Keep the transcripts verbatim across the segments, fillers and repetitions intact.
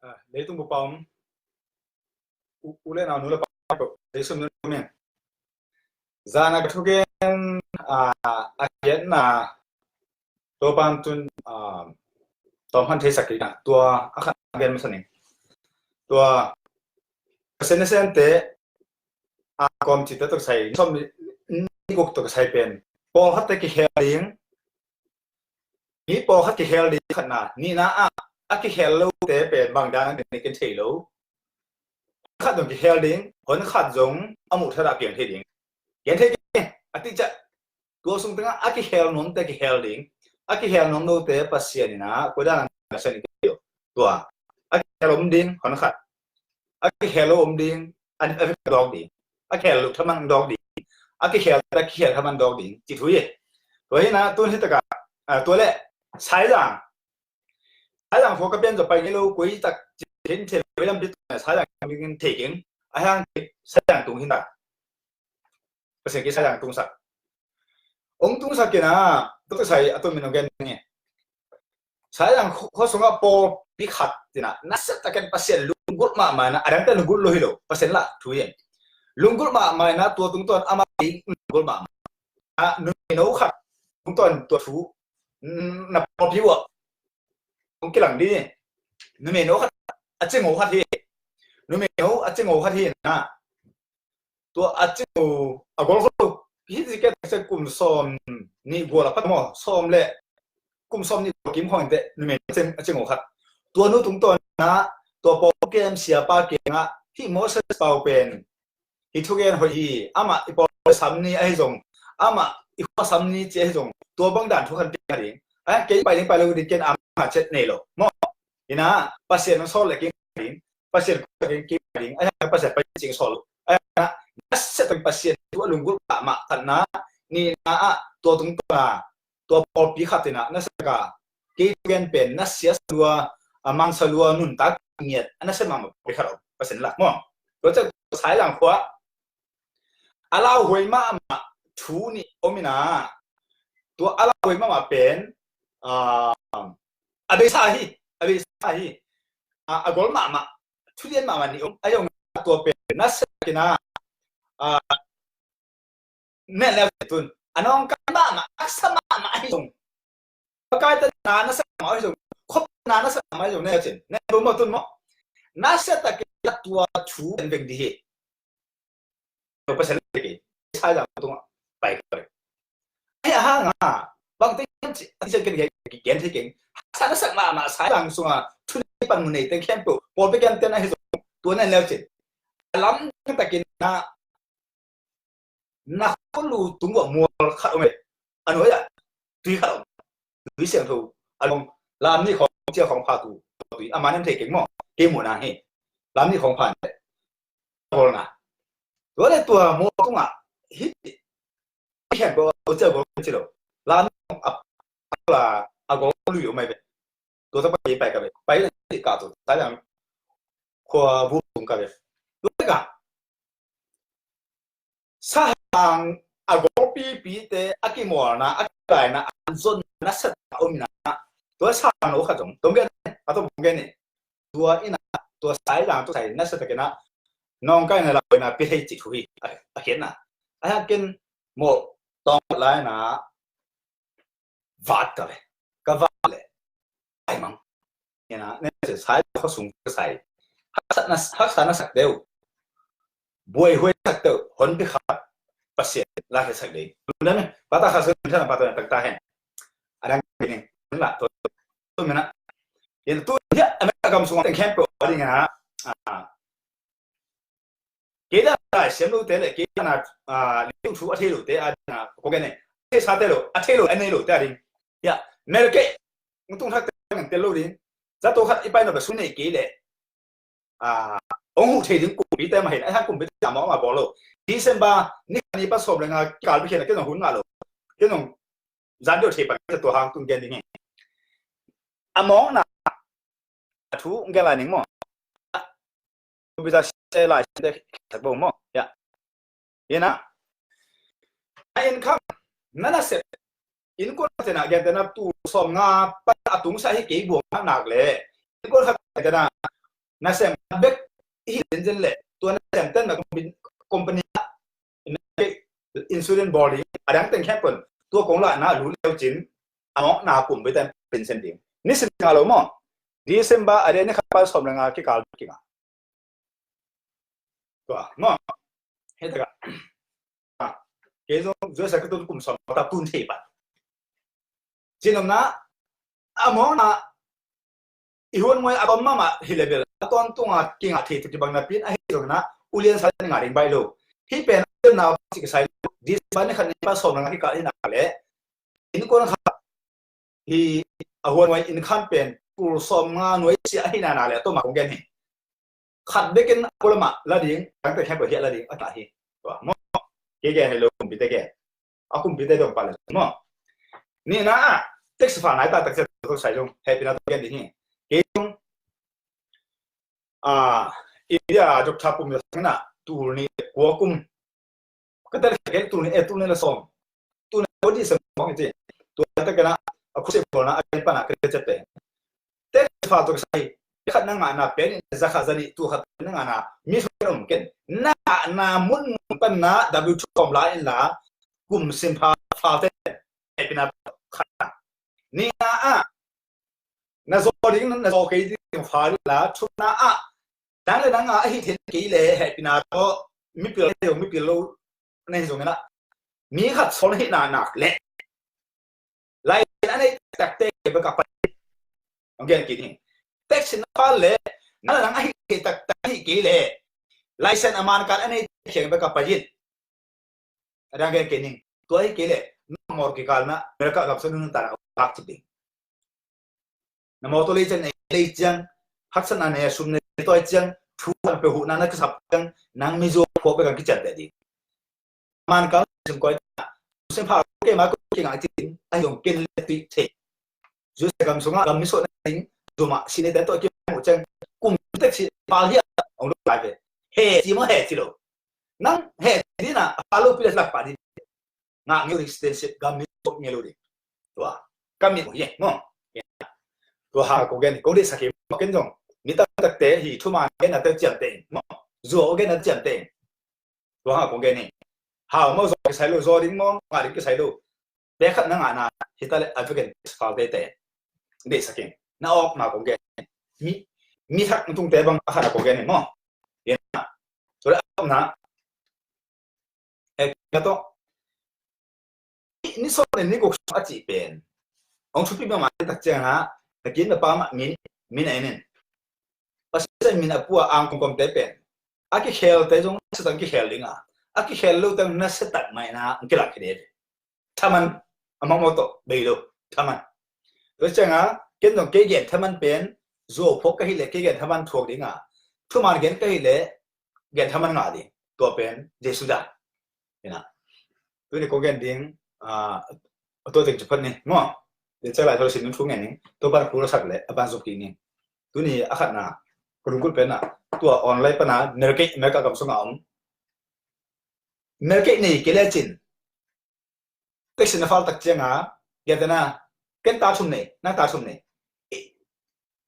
Ah, leitung bup a om u, u le nau, nu le pa, ko, leitung nu le pa, zana ka thugen, ah, a khiatna Topan tun, ah, tawm khan theisak kei na, tua a khan gen masa ning. Tua Pasian nasem te a kawm cihte tawh kisai, sawm ni, ni guk tawh kisai pen pawlkhat te kikhel ding, mi pawlkhat kikhel ding khatna, nihna ah a kikhel lote pen bang dan a ken thei lo. Khat zong kikhel ding, hon khat zong a muh thadah piang thei ding. Gen thei ding, a ti ciah. Tua sung tengah a kikhel nuamte kikhel ding, a kikhel nuam lote Pasian in a, koi dan a Pasian in thei lo. Tua a kikhel om ding, hon khat. A kikhel lo om ding, a, a kikhel dawk ding. A kikhel lo thaman dawk ding. A kikhel, a kikhel thaman dawk ding. Ci thu hi. Tua hi na, tun hi takah, ah, tua le, Saizang. Saizang khua ka pian zaw pai ngei lo, koi tak cin thei lo, koi lam pi tu na, Saizang thei keng. A hiang Saizang tung hi na. Pasian kei Saizang tungsak. Ong tungsak kei na, tua kisai a tun min ong gen nge. Saizang khua sungah pawlpi khat tina, nasia takin Pasian lunggulh mahmah na, a dangte lunggulh lo hi lo, Pasian lah thu hi. Lunggulh mahmah na, tua tungtawn amah lunggulh mahmah. A, numei no khat tungtawn tua thu, mm, na pawlpi uah ong kilang ding. Numei no khat, a cing o khat hi. Numei no a cing o khat hi na. Tua a cing o a gol khat hi, hi zi ke kum sawm nih gual a pha maw, sawm le kum sawm nih gual kim khawng in teh numei a cing, a cing o khat. Tua nu tungtawn na, tua pawlpi kem siapa kiangah, hih Moses Pau pen hih thugen hoih hi, amah i pawl sam ni ahi zong, amah i khua sam ni ci ahi zong, tua bang dan thu khan piang ding. A, kei pai ding pai lo ding, ken amah chet nei lo maw. Ina, Pasian sawl le kei ding, Pasian khua le kei ding, a, Pasian pai cing sawl. A, nasia takin Pasian thu a lunggulh mahmah khatna, nihna ah, tua tungtawn a, tua pawlpi khat tina, nasia taka, kei thugen pen nasia sa lua, a, mang sa lua, nuntak ngiat, a, nasia mahmah pawlpi khat om, Pasian lah maw. Tua ciang Saizang khua a lauhuai mahmah thu nih om ina, tua a lauhuai mahmah pen, a, a beisa hi, a beisa hi. A, a gol mahmah, thulian mahmah nih om, a yong tua pen nasia takin a, a, nen leu tun. A nawngkai mahmah, a haksa mahmah ahi zong, pakaite na nasia mahmah ahi zong, khuapi na nasia mahmah ahi zong, nen leu cin. Nen leu maw tun maw. Nasia takin tua thu pen veng dih hi. Tua Pasian le kei Saizang tungah pai ka pai. Ahi a hang a, bang teng hiam cih a, ti ciang ken gen, gen thei keng. Haksa nasia mahmah Saizang sunga thu nei pan mu nei teng khempeuh pawlpi kem ten ahi zong, tua nen leu cin. A lam takin na, na khua lu tung uah mual khat om e. A nuai ah tui khat om. Tui siangtho. A long lam nih khawng, cia khawng pha tu tui. A man em thei keng maw. Kei muhna hi. Lam nih khawng pha ne. Kawlna. Tua le tua mual tungah hih, hih khen ko, cia ko ci lo. Lam nih khawng a, a, a gol lui om mai ve. Tua tak pai, pai ka ve. Pai le ti ka tu. Saizang khua bu tung ka ve. Tua le ka Sahang a golpipite a kimawlna, a kilaina, an zonna nasia a omna, tua Sahang no khat zong, tong gen, a tong gen ni, tua ina, tua Saizang tua sai nasia takin a, nawngkaina lauhuaina pia thei cih thu hi, a, a khiatna. A hiang ken mawh tawng laina, vat ka ve, ka vat le, ai mang. Ina, ne se sai kho sung ka sai. Haksa na, haksa na sak deuh. Buai huai sak deuh, hon pi khat. Pasian, la khe sak deuh. Tuna me, pata kha sun thana pata na tak ta hen. Adang ni, la to, to mena. Ina tu, ya, America gam sung teng khempeuh, ading na. Ah. Kei dan a siam lote le, kei dan a, ah, leitung thu a thei lote a ding a, ko gen e. A thei sate lo, a thei lo, a nei lote a ding. Ya, mel kei, ung tung thakte ngan tel lo ding. Zato khat i pai nop le sum nei kei le. Ah, ong huh thei ding kumpite mah hi na, a hiang kumpite mah ong a bawl lo. December, ni khat ni pan sawm le nga, kal bikhian a ken ong hun ngah lo. Ken ong zan deuh thei pan, tua hang tung gen ding hi. A mawkna, a thu ong gen lai ning maw. Computer se lai se te sak bo maw. Ya. Ina. A income, na nasep. Innkuan khat tena gen tena tu sawm nga pan a tungsa hi kei buang nak le. Innkuan khat tena Nasem bek hi zenzen le tua nasem ten na company, company insurance bawl ding a dang teng khempeuh tua kong lahna a lut leu cin a mawkna kum beten pension ding. Nisim nga lo maw? December a dia ni khat pan sawm le nga kikal kinga. Tua maw? Hei taka kei zong zuai sa ka tun kum sawm ta tun thei pan. Cinomna a mawkna i huan muai a tom mahmah hi level a tawntunga kingah thei tu kibang napi in ahi zongin ah ulian sa in ngah ding baih lo. Hih pen a ulian nau cik sai lo. December ni khat ni pa sawm na ngah kikal hi nak leh innkuan khat hi a huan muai inn khan pen tul sawm nga nuai sia ahi nana leh a tawma kong gen hi. Khat bekin a pulamah la ding, tangte khempeuh hiah la ding a tah hi. Tua maw? Kei gen hi lo, kumpite gen. A kumpite dong pah le maw? Nihna ah text fa nai ta takciat tua sai zong hehpihna tua gen ding hi. Kei zong a India doctor kum le sangin ah tul nih le kua kum ka tel kei tul nih e tul nih le sawm tul nih kua dih sem mawng i ci. Tua tak kena a khusia bawlna a gen pana ka tel ciat pen text fa tua sai khat na ngahna pen in zakhat zanih tua khat na ngahna mi sawm om ken na ngahna mun mun panna W two kawm la in la kum sim pha fa te hehpihna khat na. Nihna ah na zaw ding na zaw kei ding fa la thumna ah nang le nang a ahi thei kei le hehpihna tawh mipil ahi zong mipil lo na hi zongin ah mi khat sawl na hihna nak leh lai a nei takte bek a pai. Hong gen kik hi. Text na fa le nang le nang ahi thei taktak ahi kei le license a man kal a nei khiang bek a pai in. A dang gen kei ning tua hi kei leh na mawtaw kikalna America gam sung nung tana hak cip ding. Na mawtaw lei ciang nei lei ciang haksatna nei a sum nei tuai ciang thu kan pe huhna na kisap ciang nang mizo phuak bek kan kician teh ding. Man kal sung koi ta sung pha ke ma ko ke ngai cip ding a hiong ken le tui thei. Zu se gam sunga gam mi so na ding zuma sine te to ki mu ciang kum tek si pal hia ong lo lai ve. He ci mo he ci lo. Nang he dina a lo pila lak pa di. Nga ngeu ding citizenship gam mi so ngeu ding. Tua kam mi ye mo. Tua ha ko gen ko de sa ke mo ken zong ni ta tak te hi thu man gen na te ciam te mo. Zuo gen na ciam te. Tua ha ko gen ni. Ha mo zo ke sai lo zo ding mo nga ding ke sai lo. Pekhat na ngahna hita le advocate fal tete. Dei sakin na awk na kong gen mi mi thak tung te bang a khat a kong gen maw? Yen na. Tua le a awk na e ka to ni so ne ni guk a ci pen ong thupi ma ma tak ciang ha. Takin na pa ma min min ai nen. Pasian min a pua ang kong kom te pen a kikhel te zong na setan kikhel ding a a kikhel lo te na setan mai na ang kilak hi de. Thaman a mawng mawng tawh bei lo thaman. Tua cianga ken zong kei gen thaman pen zuau phok ka hileh kei gen thaman thuak dinga thuman gen ka hileh gen thaman ngah ding. Tua pen Jesu dan ina. Tuni kong gen ding a tua teng cu phat ni maw? Lecture lai thol sin nung thu ngen ning tua ban khu lo sak leh a ban zuk kik ning. Tuni a khatna ka lungkul penna tua online pana nerkei meka kam sunga om. Melkei nei kei lecin teksin a fal tak cianga gentena ken ta thum nei nang ta thum nei.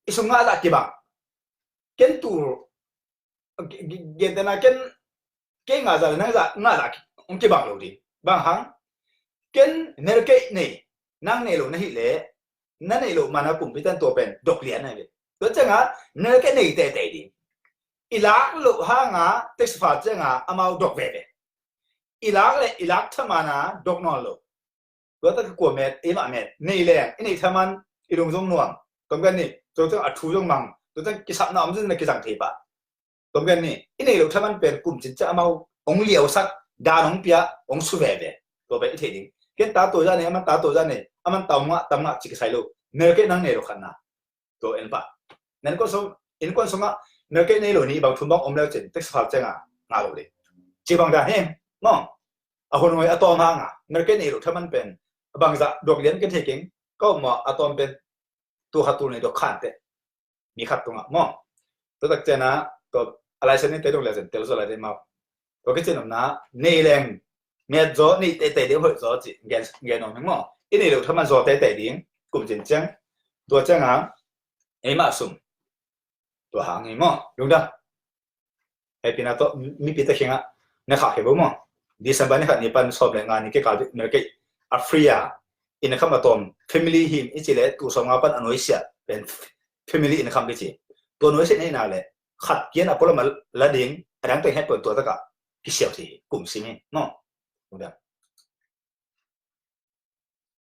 I sung ngah zah kibang ken tur gentena ken kei ngah zah le nang zah ngah zah hong kibang lo ding. Bang hang ken melkei nei nang nei lo na hih leh na neih loh mana kumpi tan tua pen dok lian ahi ve. Tua cianga nel ke nei teitei ding. I lak loh hanga taxi fare cianga amau dok veve. I lak le i lak thamana dok nawn lo. Tua tak kua met eimah met nei leng i neih thaman i lung zong nuam. Tom kan ni tua ciang a thu zong mang tua ciang kisapna om zong na kizang thei pah. Tom gen ni i neih loh thaman pen kum cincian amau hong liausak dan hong pia hong su veve. Tua pen i theih ding. Ken ta tua zah nei aman ta tua zah nei aman ta hong ngah tam ngah ci kisai lo. Nel kei nang nei lo khatna. Tua en pah. Nan kon sung innkuan sungah nel kei nei lo ni bang thum bang om leu cin taxi fare cianga ngah lo ding. Ci bang dan hi mong. A hun hoi a tawm hanga nel kei nei lo thaman pen bangzah duak lian ken thei keng. Ka um maw a tawm pen tua khat tul nei duak khan teh. Mi khat tungah maw? Tua tak ciana tua a license ni te dong le cin tel zaw lai dei mau. Tua kicin omna nei leng miat zaw nei teitei ding hoih zaw ci gen om heng maw? I nei lo thaman zaw teitei ding kum cin ciang. Tua cianga eimah sum Tua hang hi maw, lungdam. Hei pina tawh mipi ta khinga na khah khe bo maw. December ni khat ni pan sawm le nga ni kikal melkei a free a income a tawm family hi i ci le tu sawm nga pan a nuaisiah pen family income kici. Tua nuaisiah nei na le khat kian a pualam a la ding a dang teng het pon tua taka kisiau thei hi kum sim hi maw. Lungdam.